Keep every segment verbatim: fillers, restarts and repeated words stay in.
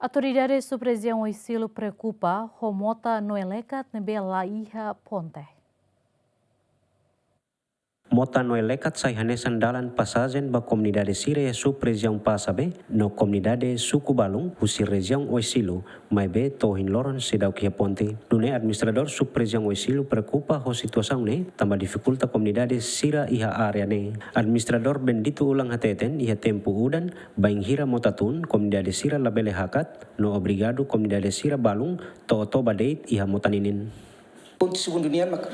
Autoridade Sub-Rejiaun Oesilo preokupa ho mota Noelekat ne'ebé la iha ponte. Mota Noelekat sai hanesan dalan pasajen ba komunidade sira iha Sub-Rejiaun Pasabe no komunidade suku balun husi rejiaun Oesilo, maibé to'o ohin loron seidauk iha ponte. Nune'e administradór Sub-Rejiaun Oesilo preokupa ho situasaun ne'e, tanba difikulta komunidade sira iha área ne'e. Administradór Bendito Ulang hateten, iha tempu udan, bainhira mota tun, komunidade sira labele hakat, no obrigadu komunidade sira balun to'o toba de'it iha mota ninin. Ponte segundu nian mak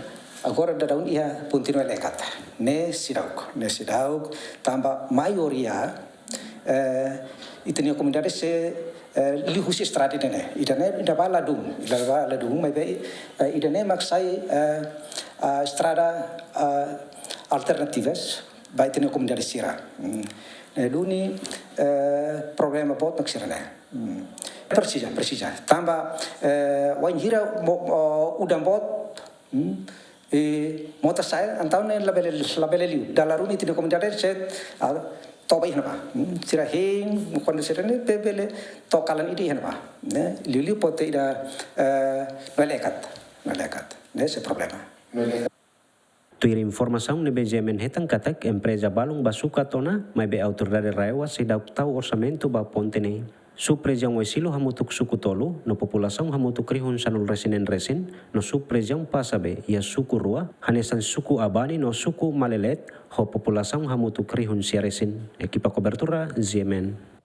agora daudaun iha ponte Noelekat. Ne'e seidauk, ne'e seidauk, tanba maioria, eh, ita-nia komunidade sei, eh, liu husi estrada ida-ne'e. Ida-ne'e, ida ba ladún, ida ba ladún, maibé, eh, ida-ne'e mak sai, eh, ah, estrada, ah, alternativas ba ita-nia komunidade sira. Hmm. Ne'e duni, eh, problema boot mak sira-ne'e. Hmm. Presiza, presiza. Tanba, eh, wainhira mo-, mo-, udan boot, hmm, i mota sa'e, entaun ne'e labele, labele liu. Dala ruma ita-nia komunidade sei, ah, toba iha ne'ebá. Hmm, sira hein, kuandu sira-ne'e be bele to'o kalan ida iha ne'ebá. Ne'e, liuliu ponte ida, eh, Noelekat. Noelekat. Ne'e sei problema. Tuir informasaun ne'ebé GMN hetan katak empreza balun ba sukat ona, maibé autoridade RAEOA seidauk tau orsamentu ba ponte ne'e. Sub-Rejiaun Oesilo hamutuk suku tolu, no populasaun hamutuk rihun sanulu-resin-neen resin, no Sub-Rejiaun Pasabe iha suku rua, hanesan suku Abani no suku Malelet, ho populasaun hamutuk rihun sia resin. Ekipa kobertura, GMN.